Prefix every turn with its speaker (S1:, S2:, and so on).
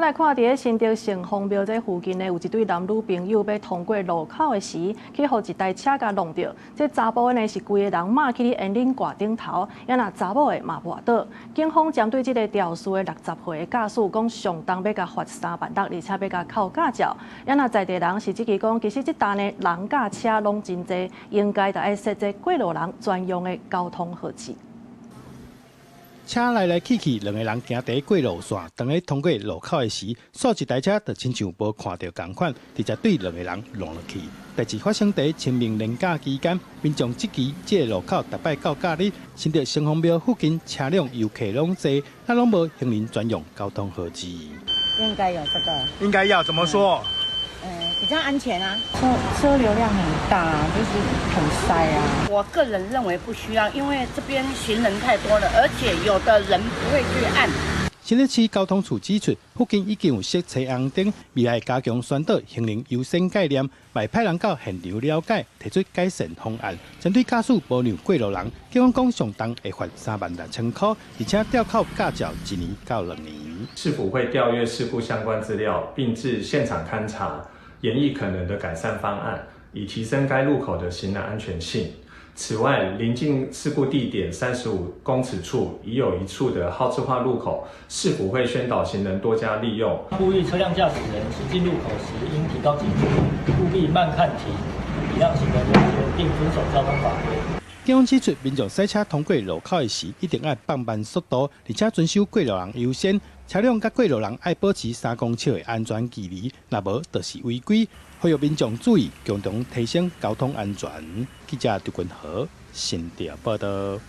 S1: 來看佇咧新竹城隍廟這附近呢，有一對男女朋友欲通過路口的時，去予一台車共挵著。這查埔的呢是規个人馬去佇煙頂掛頂頭，也若查某的嘛跋倒。警方針對這个肇事的60歲的駕駛講，上重欲共罰3萬6，而且欲共扣駕照。也若在地人是質疑講，其實這搭呢人佮車攏真濟，應該著愛設這過路人專用的交通號誌。
S2: 車來來去去，兩个人行佇過路線，當咧通過路口的時，煞一台車就親像無看著仝款，直接對兩个人挵落去。代誌發生佇清明連假期間，民眾質疑這个路口逐擺到假日，新竹城隍廟附近車輛遊客攏濟，啊攏無行人專用交通號誌。
S3: 應該有這個。
S4: 應該要怎麼說？
S3: 比較安全啊，車流量很大，就是很塞啊。
S5: 我個人認為不需要，因為這邊行人太多了，而且有的人不會去按。
S2: 新竹市交通處指出，附近已經有設彩虹燈，未來加強宣導行人優先概念，嘛派人到現場了解，提出改善方案。針對駕駛無讓過路人，警方講上重會罰3萬六千箍，而且吊扣駕照1年到2年。
S6: 市府會調閱事故相關資料，並至現場勘查，研議可能的改善方案，以提升該路口的行人安全性。此外，鄰近事故地點35公尺處已有一處的號誌化路口，市府會宣導行人多加利用。
S7: 呼籲車輛駕駛人行進路口時應提高警覺，務必慢看停，禮讓行人優先，並遵守交通法規。
S2: 警方指出，民眾駛車通過路口的時，一定愛放慢速度，而且遵守過路人優先。車輛佮過路人愛保持3公尺的安全距離，若無就是違規。呼籲民眾注意，共同提升交通安全。記者劉君和新竹報道。